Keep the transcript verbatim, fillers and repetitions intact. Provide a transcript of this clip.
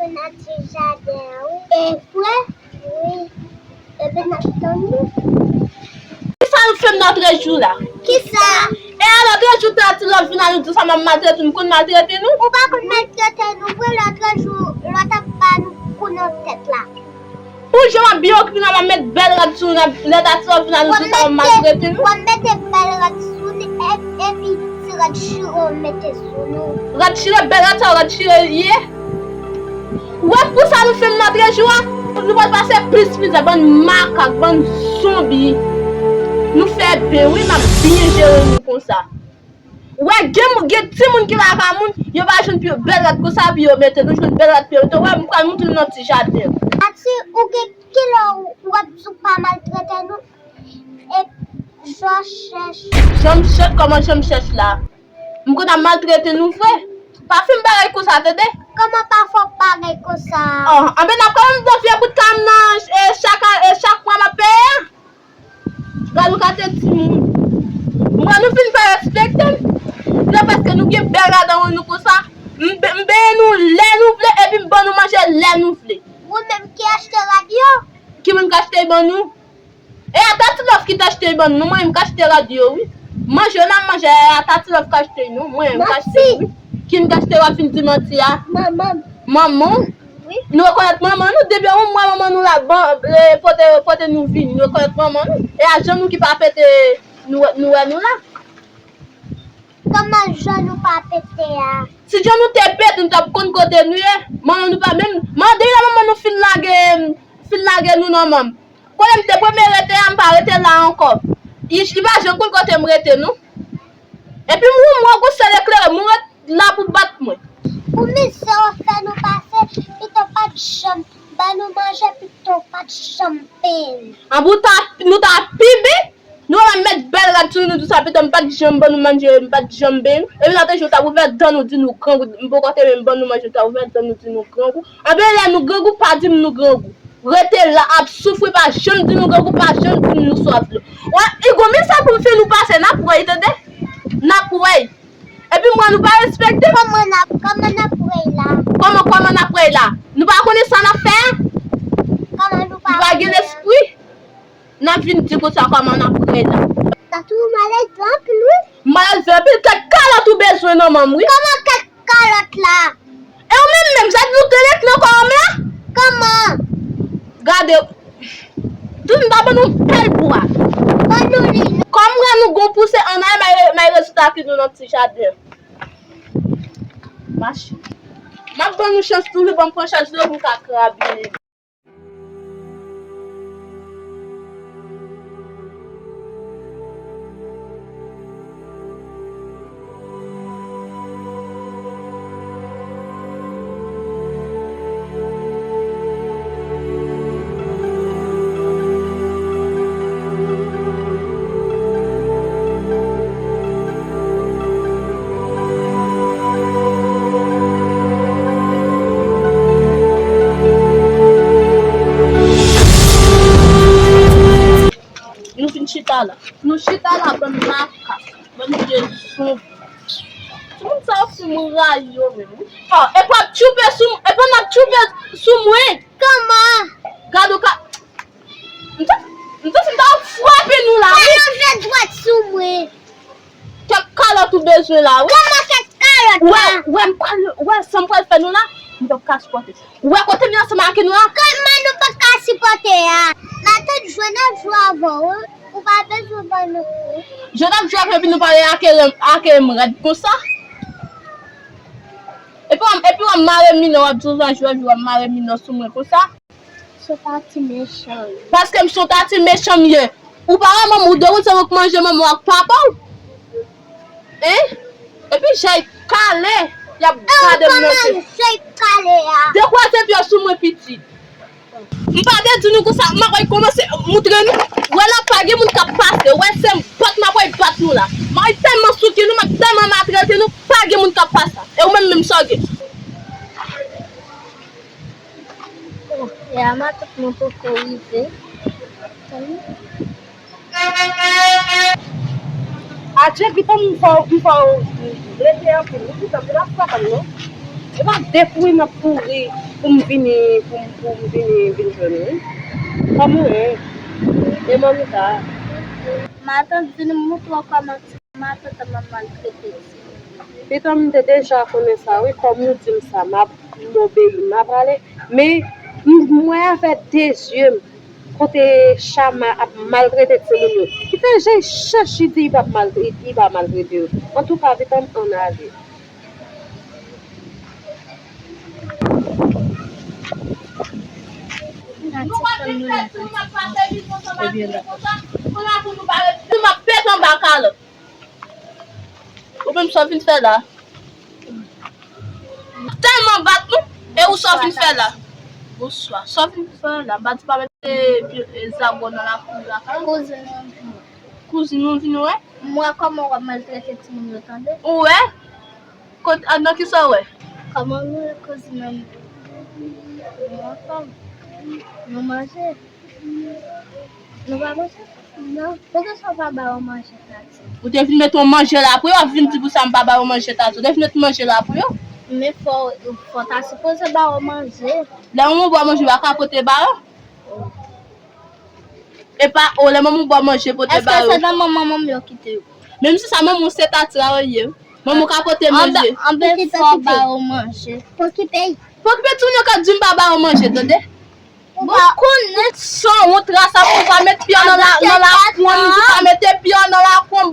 Nan ti jaden an, wi. E vre? Wi. Ebyen, n ap tann ou. Kisa nou fè m nan trèz jou la? Kisa? E a, nan trèz jou, ta ti lòt vin a nou di sa m ap maltrete nou, m konn maltrete nou? Ou pa konn maltrete nou vre, lòt jou, lòt ap ba nou kou nan tèt la. Pou jan w ap byen okipe nou, m ap met bèl rad sou nou, lè ta ti lòt vin a nou di sa m ap maltrete nou. W ap mete bèl rad sou nou, e- epi ti rad chire w mete sou nou. Rad chire, bèl rad sa, rad chire ye. Ou wè pou sa nou fè m nan trèz jou a, nou pral pase plis mizè, bann makak, bann zonbi. Nou fè byen, wi, n ap byen jere nou konsa. Ou wè, gen, gen timoun ki lakay moun, yo pa jwenn pi bèl rad konsa, pi yo mete, nou jwenn bèl rad pi yo mete. Ou wè, m pral montre nou nan ti jaden. Ati, ou gen kilè w ap di w pa maltrete nou? E jan w chèch. Jan m chèch, kòman jan m chèch la? M konn ap maltrete nou vre. Pa fè m bagay konsa, tande? Kòman pa fè w bagay konsa? Oh, anben n ap kòmanse vye bout kay m nan, e, chak, e, chak mwa m ap peye a. Gad ou ka te timoun. Mwen nou fin pa respekte m. Se paske nou gen bèl rad nan men nou konsa. M be- m benyen nou lè nou vle, epi m ban nou manje lè nou vle. Ou menm ki achte rad yo? Ki moun k achte ban nou? E a Tati Love ki t achte ban nou, mwen menm k achte rad yo, wi. Manje yo n ap manje a, a Tati Love k achte yo, non, mwen menm k achte yo, wi. Ki m k achte, w ap vin di manti a? Manman m. Manman w? Wi. Nou rekonèt manman nou, depi yon mwa manman nou la, ban, e, pote, pote nou vini, nou rekonèt manman nou. E a jan nou ki pa pete, nou, nou wè nou la. Kòman jan nou pa pete a? Si jan nou te pete, nou t ap konn kote nou ye. Manman nou pa menm, manman, depi lè manman nou fin lage, fin lage nou nan manm. Kote m te premye rete a, m pa rete la ankò. Li, li pa janm konn kote m rete, non. Epi m, mwen, gwo sèl eklere, mwen ret la pou bat mwen. Pou mizè w fè nou pase, pito w pa t janm ban nou manje, pito w pa t janm peye. Anben, w ta, nou ta pi byen. Nou pa met bèl rad sou nou, tout sa, pito m pa t janm ban nou manje, m pa t janm benyen nou. Epi nan te jou, w t ap ouvè dan nou, di nou grangou, m poko te menm ban nou manje, w t ap ouvè dan nou, di nou grangou. Anben, lè nou grangou, pa di m nou grangou. Rete la, ap soufri, pa janm di nou grangou, pa janm di m nou swaf dlo. Wè, Igo, men sa pou m fè nou pase, n ap wè, tande? N ap wè. Epi mwen, nou pa respekte. Kòman n ap, kòman n ap wè la? Kòman, kòman n ap wè la? Nou pa konnen sa n ap fè a? Kòman nou pa konnen? Nou pa gen lespri. N ap vin di konsa kòman n ap rele. Tatou, ou malelve anpil, wi. M malelve anpil, kèk kalòt ou bezwen nan men m, wi. Kòman kèk kalòt la? E ou menm menm, sa di nou te ret nan kò m la? Kòman? Gade, tout m ta ban nou pèl bwa. Ban nou li. Kòm m wè nou gon pouse an ale, m ay, m ay rezilta ki nou nan ti jaden. Mache. M ap ban nou chans toujou, ban m pran chans toujou pou m ka krabiye. Nou fin chita la. Nou chita la, bann makak, bann vye zonbi. Timoun sa yo fou, mwen rayi yo menm, wi. Oh, epi w ap tchoupe sou, epi w ap tchoupe sou mwen. Kòman? Gade w ka, m ta, m ta, m ta frape nou la, wi. Fè yon je dwèt sou mwen. Kèk kalòt ou bezwen la, wi. Kòman kèk kalòt la? Wè, wè, m pral, wè, sa m pral fè nou la, m p ap ka sipòte. Wè, kote m ye ansanm ak nou la. Kòman nou p ap ka sipòte a? Matant jwe n ap jwe avè w, wi. Ou pa bezwen ban nou kou. Je n ap jwe avè w, epi nou pale ake, ake m rèd konsa. Epi w ap, epi w ap mare minò, w ap di w va jwe, w ap mare minò sou mwen konsa. Se yon tati mechan. Paske m se yon tati mechan m ye. Ou pa wè manman w, de ou se ou k manje manman w ak papa w. Hein? Epi jay kale, y ap gade m nan je. Kòman jay kale a? Dekwaze pye w sou mwen, pitit. M pa te di nou konsa, m ap kòmanse moutre nou. Wè la, pa gen moun k ap pase. Wè, se bat m ap bat nou la. M ap tèlman souke nou, m ap tèlman maltrete nou, pa gen moun k ap pase. E ou menm menm sa w gen? Oh, e a matant mwen poko rive. Adje, pitit, m fè w, m fè w rete anpil. Wi, pitit, m pa frape m non. E pa de kouri m ap kouri. Pou m vini, pou m, pou m vini, vin jwenn ou, wi. Kòman w ye? E manmi ta? Matant vin moutre w kòman ti matant an maltrete ti. Pitan m te deja konnen sa, wi, kòm ou di m sa, m ap, m obeyi, m ap ale. Men, m, m wè avèk de zye m, kote Chama ap maltrete timoun yo. Ki fè Jay chèche di li p ap maltre-, li pa maltrete yo. Antouka, Pitan m, ann ale. Gade fanm nou la. Ebyen, dakò. Kounye a pou nou pa ret, nou ap pete anba kalòt. Ou menm sa w vin fè la? Tèlman bat nou, e ou sa w vin fè la? Bonswa. Sa w vin fè la? M pa di pa mete pye, e, zago nan lakou lakay ou? Kouzin mwen vin wè. Kouzin mwen vin wè? M wè kòman w ap maltrete timoun yo, tande. Ou wè? Kot, a, nan kisa w wè? Kòman nou ye kouzin nan, nou anfòm? Nou manje? Nou pa manje? Non. Poukisa w pa ba yo manje, Tati? Ou te vin met yon manje la pou yo, w ap vin di pou sa m pa ba yo manje, Tati. Ou te vin met manje la pou yo. Men fò, fò ta sipoze ba yo manje. Lè manman w ba w manje, w pa ka pote ba yo? E pa, o, lè manman w ba w manje, pote ba yo. Èske se nan manman manman yo kite yo? Menm si sa, manman w se Tati la, wi, ye. Manman w ka pote manje. Anben, anben, fò ba yo manje. Pou ki peyi? Pou ki peyi? Timoun yo ka di m pa ba yo manje, tande? Ou pa konnen. San wont rasa, pou pa met pye nan la, nan lakou, pou pa mete pye nan lakou.